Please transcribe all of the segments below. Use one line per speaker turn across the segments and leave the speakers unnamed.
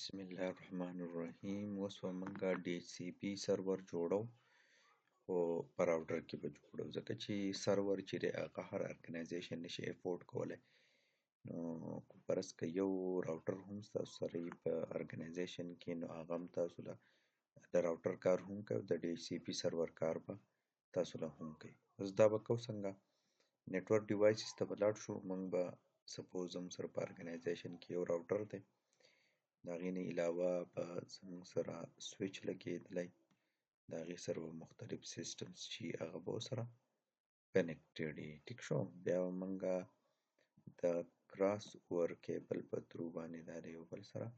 بسم الله الرحمن الرحیم. اوس به موږ DHCP server جوړو، خو په راوټر کې به جوړو، ځکه چې سرور چې دی هغه هر organization نشي afford کولی. نو که فرض که یو راوټر هم ستاسو سره وي په organization کې، نو هغه هم تاسو له د راوټر کار هم کوي او د DHCP server کار به تاسو له هم کوي. اوس دا به کوو څنګه؟ network devices ته به لاړ شو. موږ به suppose زموږ سره په organization کې یو راوټر دی، د هغې نه علاوه به زموږ سره سویچ لګېدلی، د هغې سره به مختلف systems چې هغه به ورسره connected وي. ټیک شو. بیا به موږ د cross over cable په through باندې دا د یو بل سره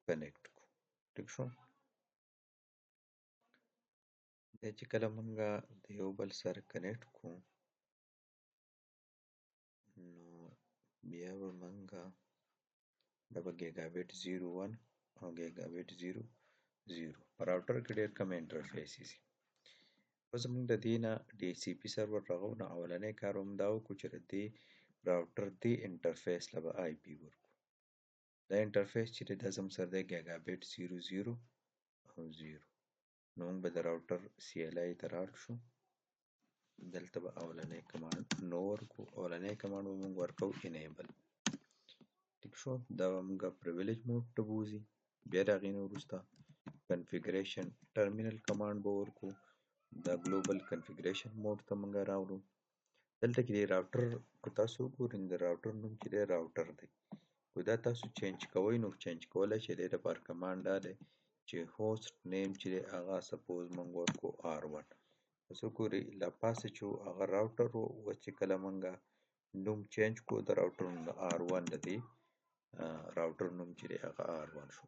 connect کړو. ټیک شو. بیا چې کله موږ د یو بل سره connect کړو، نو بیا به موږ دا به gigabit 0 1 او gigabit 0 0. په راوټر کې ډېر کم interfaces. اوس موږ د دې نه DHCP server رغوو، نو اولنی کار هم دا وکړو چې د دې راوټر دې interface له به IP ورکړو. دا interface چې دی دا زموږ سره دی gigabit 0 0 او 0. نو موږ به د router CLI ته راړ شو. دلته به اولنی command no ورکړو. اولنی command به موږ ورکوو enable. ټیک شو. دا به موږ privilege mode ته بوځي. بیا د هغې نه وروسته configuration terminal command به ورکړو. دا global configuration mode ته موږ راوړو. دلته کې د راوټر که تاسو وګورئ، د راوټر نوم چې دی راوټر دی. که دا تاسو change کوئ، نو change کولی شئ. د دې لپاره command دا دی چې host name چې دی هغه suppose موږ ورکړو R1. تاسو وګورئ، له پاسه چې هغه راوټر و، اوس چې کله موږ نوم change کړو د راوټر نوم د R1، د دې راوټر نوم چې دی هغه R1 شو.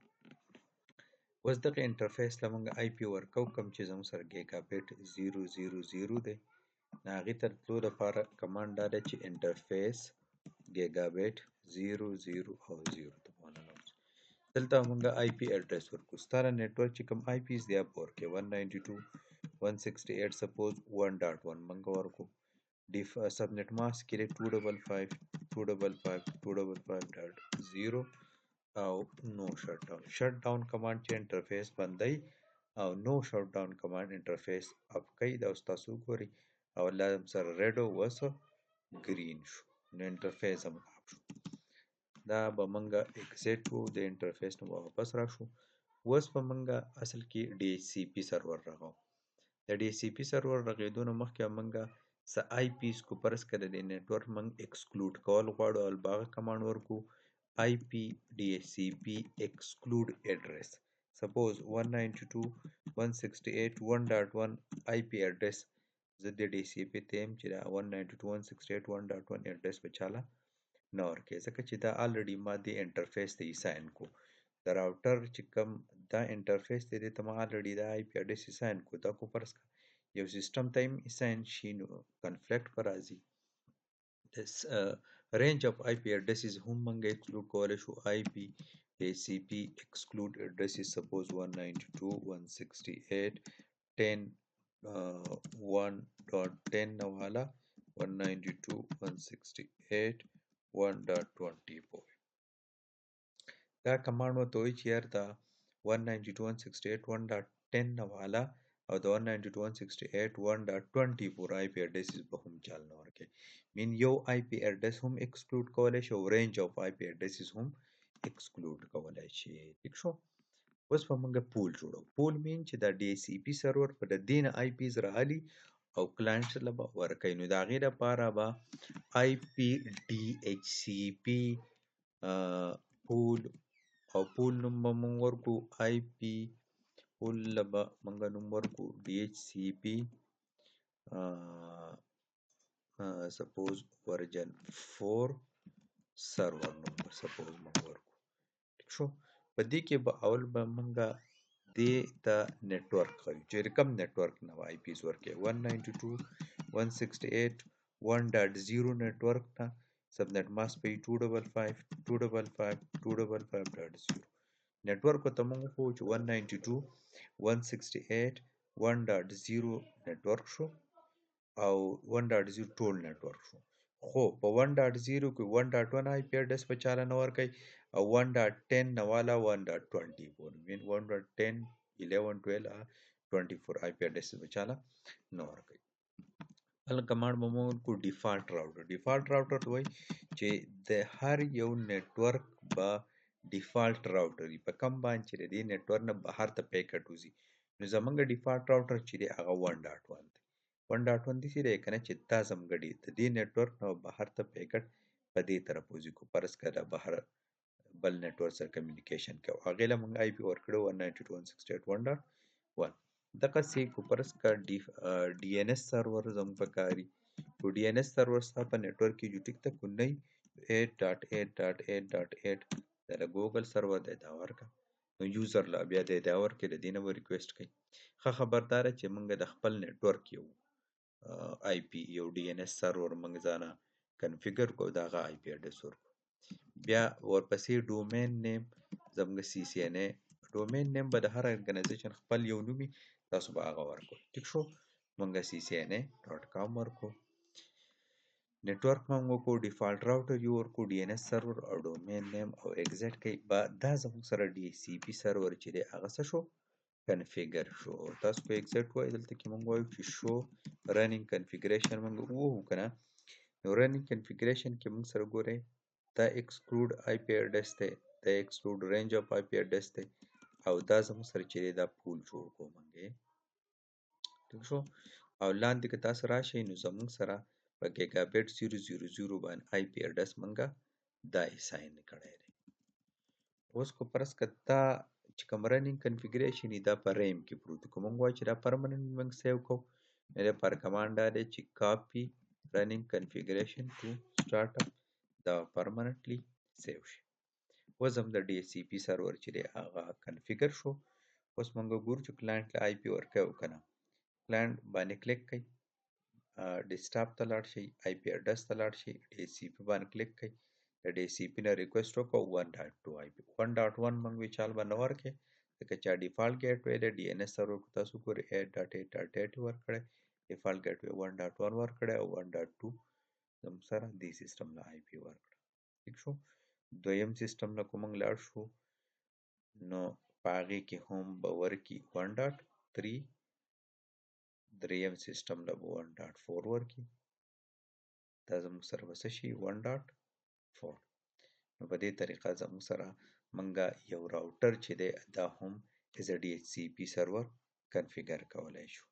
اوس دغه interface له موږ IP ورکوو، کوم چې زموږ سره gigabit 0 0 0 دی. نو هغې ته تلو لپاره command دا دی چې interface gigabit 0 0 او 0 ته به ننوځو. دلته موږ IP address ورکړو. ستا د network چې کوم IPs دی به ورکړې، 192.168 suppose 1.1 موږ ورکړو. Subnet mask کې 255.255.255.0 او no shutdown. Shutdown command چې interface بندوي او no shutdown command interface up کوي. دا اوس تاسو وګورئ، اول سره red و، اوس green شو، نو interface هم up شو. دا به موږ exit کړو د interface نه، به واپس راشو. اوس به موږ اصل کې DHCP server رغوو. د DHCP server رغېدو نه مخکې موږ څه IPs کو، فرض کړه د network موږ exclude کول غواړو، او به هغه command ورکړو IP DHCP exclude address، suppose 192.168.1.1 IP address. زه د DHCP ته یم چې دا 192.168.1.1 address به چاله نه ورکوي، ځکه چې دا already ما دې interface ته assign کړو. د راوټر چې کوم دا interface دی، دې ته ما already دا IP address assign کړو. دا کو فرض کړه یو سیستم ته هم assign شي، نو conflict به راځي. Range of IP addresses هم موږ exclude کولی شو. IP DHCP exclude addresses، suppose 192.168.10 1.10 نه والا 192.168.1.20 پورې. دا command ورته وایي چې یار دا 192.168.1.10 نه والا او د 192.168.1.20 پورې IP addresses به هم چال نه ورکوي. mean یو IP address هم exclude کولی شي او range of IP addresses هم exclude کولی شي. ټیک شو. اوس به موږ pool جوړو. Pool mean چې دا DHCP server په د دې نه IPs راغلي او client له به ورکوي. نو د هغې لپاره به IP DHCP pool او pool نوم به موږ ورکړو. IP pool له به موږ نوم ورکړو DHCP suppose version 4 server نوم به suppose موږ ورکړو. ټیک شو. په دې کې به اول به موږ دې ته network ښیو چې کوم network نه به IPs ورکوي. 192.168.1.0 network نه، subnet mask به 255.255.255.0. Network ته موږ وښوو چې 192.168.1.0 network شو او 1.0 ټول network شو، خو په 1.0 کې 1.1 IP address په چاله نه ورکوي او 1.10 نه والا 1.24 مین 1.10 11 12 24 آی پی اډرس به چاله نه ورکوي. بل کمانډ به موږ کو ډیفالت راوټر. ډیفالت راوټر ته وایي چې د هر یو نتورک به ډیفالت راوټر وي، په کم باندې چې د دې نتورک نه بهر ته پیکټ وځي. نو زمونږ ډیفالت راوټر چې دی هغه 1.1 دی. 1.1 داسې دی که نه چې دا زمونږ د دې نتورک نه بهر ته پیکټ په دې طرف وځي. کو فرض کړه دا بهر بل نتورک سره کمیونیکیشن کوي، هغې له موږ آی پي ورکړو 192.168.1.1. دغسې کو فرض کړه ډي ان اس سرور زموږ په کار وي، کو ډي ان اس سرور ستا په نتورک کې ټیک ته کو نه 8.8.8.8 دا د ګوګل سرور دی دا ورکړه. نو یوزر له بیا دی دا ورکړي، د دې نه به ریکویسټ کوي. ښه خبرداره چې موږ د خپل نتورک یو آی پی یو ډي ان اس سرور موږ ځانه کنفیګر کو، د هغه آی پی اډرس ورکړو. بیا ورپسې ډومین نیم زموږ سی سی ان ای ډومین نیم به د هر ارګنایزیشن خپل یو نوم وي، تاسو به هغه ورکړو. ټیک شو، موږ سی سی ان ای ډاټ کام ورکړو. نتورک موږ وکړو، ډیفالت راوټر یو ورکړو، ډي ان اس سرور او ډومین نیم او ایگزیټ کوي. دا زموږ سره ډي سی پی سرور چې دی هغه څه شو کنفیګر شو. تاسو په ایگزیټ وایي دلته کې موږ وایو چې شو رنینګ کنفیګریشن موږ ووهو که نه. نو رنینګ کنفیګریشن کې موږ سره ګورئ دا ایکسکلوډ آی پی اډرس دی، دا ایکسکلوډ رینج اف آی پی اډرس دی، او دا زموږ سره چې دی دا پول جوړ کړو موږ. ټیک شو. او لاندې که تاسو راشئ نو زموږ سره په ګیګابټ 000 باندې آی پی اډرس موږ دا اساین کړی دی. اوس کو فرض که دا چې کوم رنینګ کنفیګریشن دا په ریم کې پروت دی، که موږ وایو چې دا پرمننټ موږ سیو کوو، نو د لپاره کمانډ دا دی چې کاپي رنینګ کنفیګریشن ټو سټارټ اپ، دا پرمننټلی سیو شي. اوس هم د ډي سی پی سرور چې دی هغه کنفیګر شو. اوس موږ ګورو چې کلاینټ له آی پی ورکوي او که نه. کلاینټ باندې کلیک کړئ، ډیسکټاپ ته لاړ شئ، آی پی اډرس ته لاړ شئ، ډي سی پی باندې کلیک کړئ، د ډي سی پی نه ریکویسټ وکړو 1.2 آی پی 1.1 موږ وی چال به نه ورکړي، ځکه چې ډیفالت ګیټ وی دی. ډي ان اس سرور کو تاسو ګورئ 8.8.8 ورکړی، ډیفالت ګیټ وی 1.1 ورکړی او 1.2 زموږ سره دې سیستم له آی پی ورکړه. ټیک شو. دویم سیستم نه کو موږ لاړ شو نو په هغې کې هم به ورکړي 1.3، دریم سیستم له به 1.4 ورکړي، دا زموږ سره به څه شي 1.4. نو په دې طریقه زموږ سره موږ یو راوټر چې دی دا هم از ډي ایچ سی پی سرور کنفیګر کولی شو.